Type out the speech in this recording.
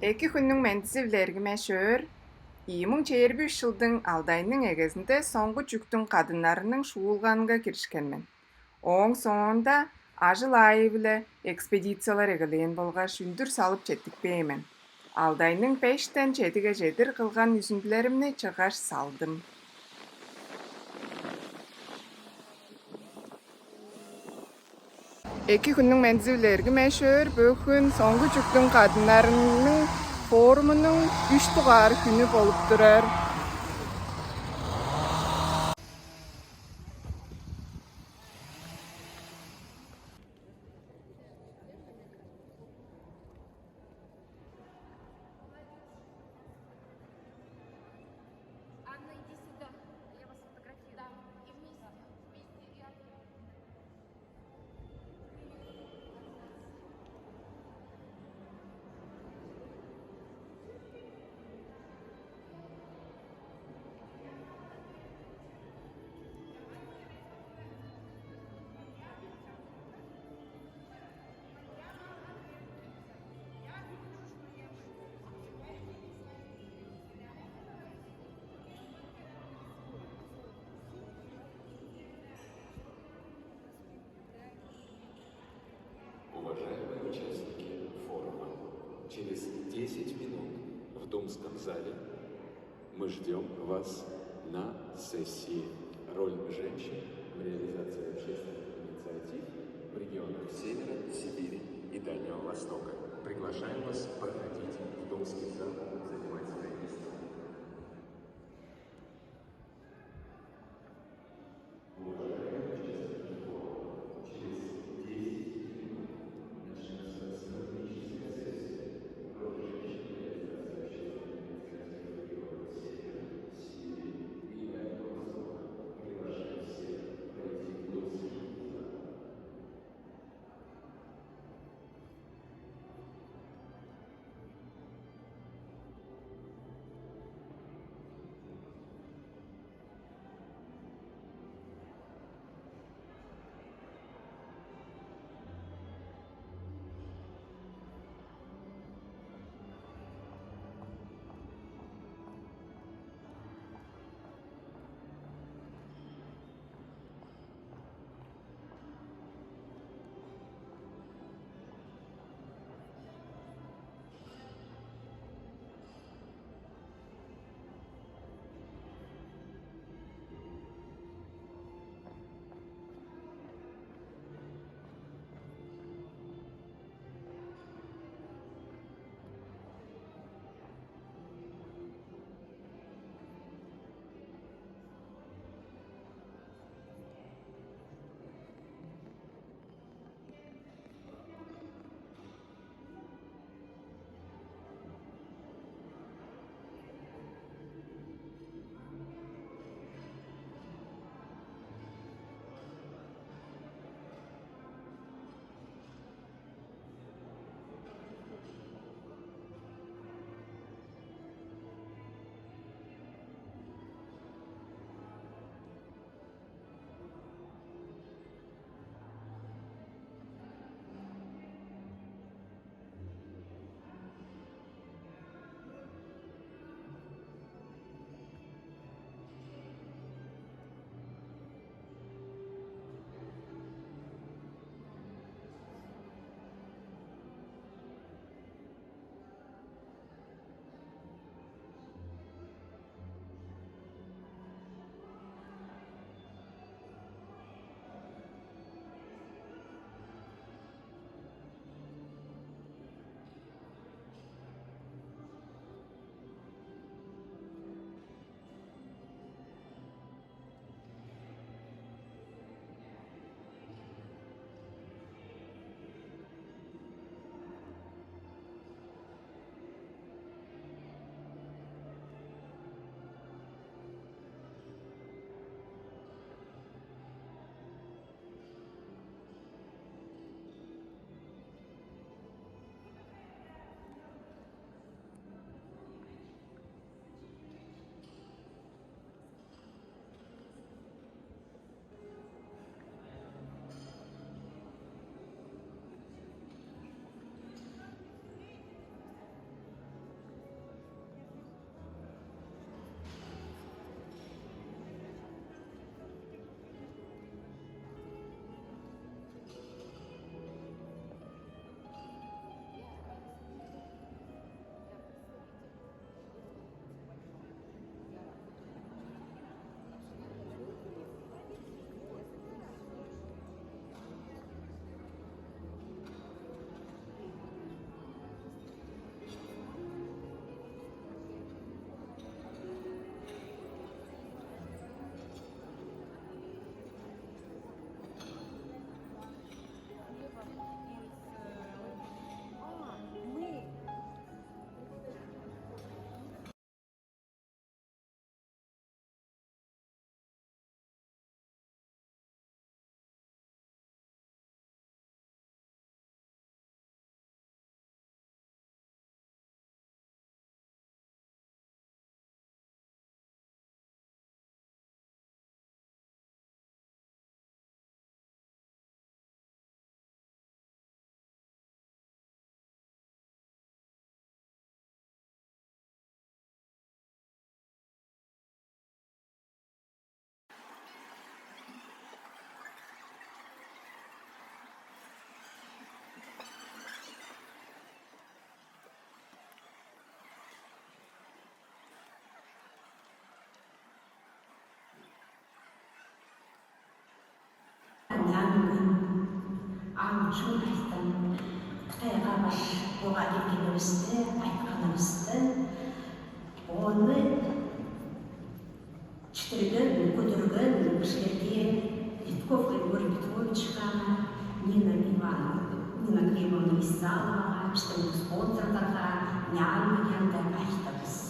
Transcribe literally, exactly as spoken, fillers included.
Эки хүннүң мендизи-биле, эргим эш-өөр. Ийи муң чээрби үш чылдың алды айның эгезинде соңгу чүктүң кадыннарының шуулганынга киришкен мен. Ооң соонда ажыл аайы-биле экспедициялар эгелээн болгаш үндүр салып четтикпээн мен. Алды айның бештен чедиге чедир кылган үзүндүлеримни чыггаш салдым. Эки хүннүң мендизи-биле, эргим эш-өөр. Бөгүн соңгу чүктүң кадыннарының форумунуң үш дугаар хүнү болуп турар. Анна, иди сюда. Я вас фотографирую. Да, и вместе, вместе, и от- Уважаемые участники форума, через десять минут в Думском зале мы ждём вас на сессии. Роль женщин в реализации общественных инициатив в регионах Севера, Сибири и Дальнего Востока. Приглашаем вас проходить в Думский зал, занимать свои места. Ынчан мен ам чүл айтам, Кытайга баш буга келгенивисте, айтканывысты, ону читирген, көдүрген кижилерге Витков Григорий Петровичка, Нина Иван, Нина Глебовна Исаловага, биздин спонсорларга, Нян Марианга айтабыз.